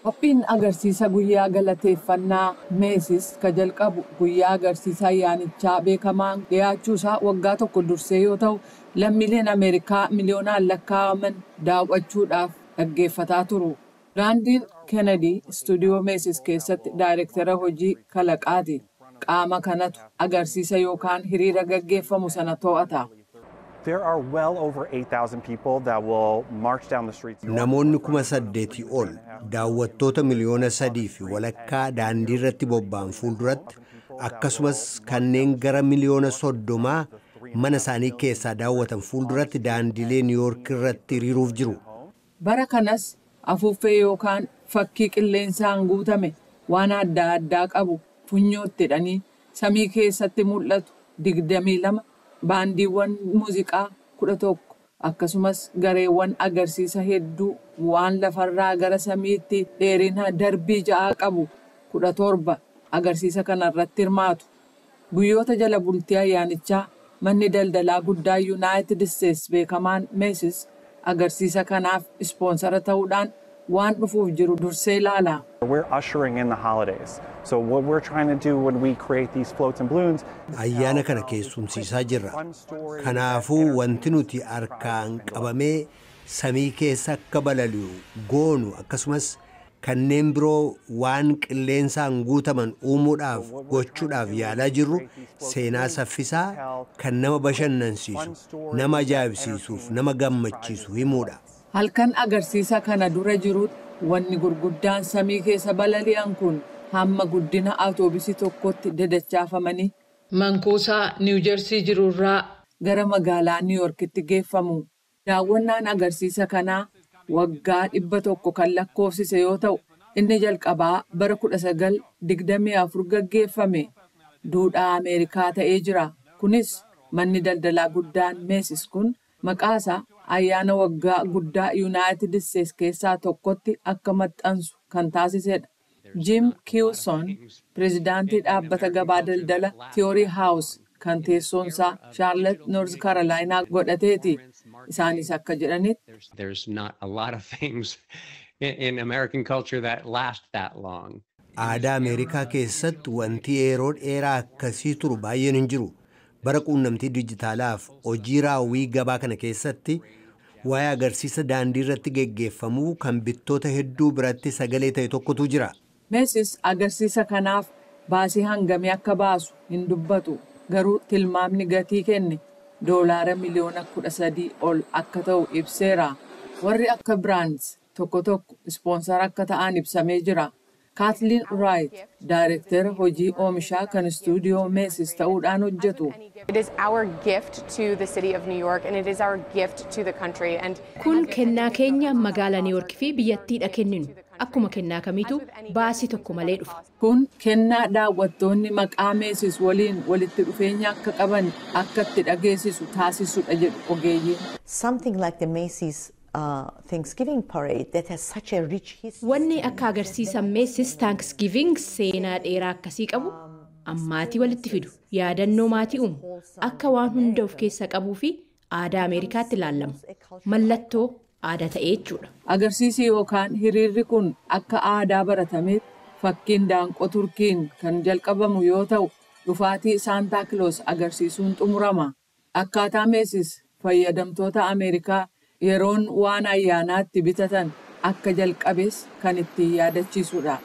Qophiin agarsiisa guyyaa galateeffannaa Macy's ka jalqabu guyyaa agarsiisa ayyaanichaa beekamaan dhiyaachuusaa waggaa tokko dursee yoo ta'u, lammiileen Ameerikaa miliyoonaan lakkaa'aman daawwachuudhaaf dhaggeeffataa turu. Raandiin Kennedy istuudiyoo Macy's keessatti daayirektara hojii kalaqaati. Qaama kanatu agarsiisa yookaan hiriira gaggeeffamu sana to'ata. There are well over 8,000 people that will march down the streets. Namoonni 8,000 ol daawwattoota miliyoona 3.5 daandii irratti bobba'an fuulduratti, akkasumas kanneen gara miliyoona 30 mana isaanii keessaa daawwatan fuulduratti daandilee Niiwoork irratti hiriiruuf jiru. Bara kanas afuuffee yookaan fakkii qilleensaan guutame waan adda addaa qabu funyootti hidhanii samii keessatti mul'atu 22, baandiiwwan muuziqaa 11, akkasumas gareewwan agarsiisa hedduu waan lafarraa gara samiitti dheerina darbii 6 qabu 17 agarsiisa kanarratti hirmaatu. Guyyoota jala bultii ayyaanichaa manni daldalaa guddaa Yuunaayitid Isteets beekamaan Macy's agarsiisa kanaaf ispoonsara ta'uudhaan waan dhufuuf jiru dursee ilaala. We're ushering in the holidays. So what we're trying to do when we create these floats and balloons Ayyaana kana keessumsiisaa jirra. Kanaafuu wanti nuti harkaan qabamee samii keessa akka balali'u goonu, akkasumas kanneen biroo waan qilleensaan guutaman uumuudhaaf gochuudhaaf yaalaa jirru, seenaa saffisaa kan nama bashannansiisu, nama ajaa'ibsiisuuf nama gammachiisu himuudha. Halkan agarsiisa kana dura jirutti wanni gurguddaan samii keessa balali'an kun hamma guddina awutoobisii tokkotti dadachaafamanii mankuusaa Niiwujersii jirurraa gara magaalaa Niiwuorkitti geeffamu. Daawwannaan agarsiisa kanaa waggaa 100 kan lakkoofsise yoo ta'u, inni jalqabaa bara 1924 gaggeeffame duudhaa Ameerikaa ta'ee jira. Kunis manni daldalaa guddaan Macy's kun maqaasaa ayyaana waggaa guddaa Yuunaayitid Isteets keessaa tokkotti akka maxxansu kan taasisedha. Jim Kiwson pireezidaantii dhaabbata gabaa daldala Theory House kan teessoonsaa Charlotte, North Carolina godhateeti. Isaanis akka jedhanitti, There's not a lot of things in American culture that last that long. Aadaa Ameerikaa keessatti wanti yeroo dheeraa akkasii turu baay'een hin jiru. Bara quunnamtii dijitaalaaf hojii raawwii gabaa kana keessatti waa'ee agarsiisa daandii irratti geggeeffamuu kan bittoota hedduu biratti sagalee ta'e tokkotu jira. Macy's agarsiisa kanaaf baasii hangamii akka baasu hin dubbatu. Garuu tilmaamni gatii kenne doolaara miliyoona 13 ol akka ta'u ibseera. Warri akka Brands tokko tokko ispoonsara akka ta'an ibsamee jira. Kathleen Wright daayirektara hojii oomishaa kan istuudiyoo Macy's ta'uudhaan hojjetu. It is our gift to the city of New York and it is our gift to the country. And Kun kennaa keenya magaalaa Niiwoork fi biyyattiidha kenninu. Akkuma kennaa kamiitu baasii tokko malee dhufa. Kun kennaa daawwattoonni maqaa Macy's waliin walitti dhufeenya akka qaban akka itti dhageessisu taasisudha jedhu ogeeyyiin. Something like the Macy's Thanksgiving parade that has such a rich history. Wanni akka agarsiisa Macy's Thanksgiving seenaa dheeraa akkasii qabu, ammaatii walitti fidu, yaadannoo maatii uumu, akka waan hunda of keessa qabuu fi aadaa Ameerikaatti ilaalama. Mallattoo aadaa ta'ee jechuudha. Agarsiisi yookaan hiriirri kun akka aadaa baratametti fakkiin daanqoo Turkiin kan jalqabamu yoo ta'u, dhufaatii Saantaa Kiloos agarsiisuun xumurama. Akkaataa Macy's fayyadamtoota Ameerikaa yeroon waan ayyaanaatti bitatan akka jalqabes kan ittiin yaadachiisudha.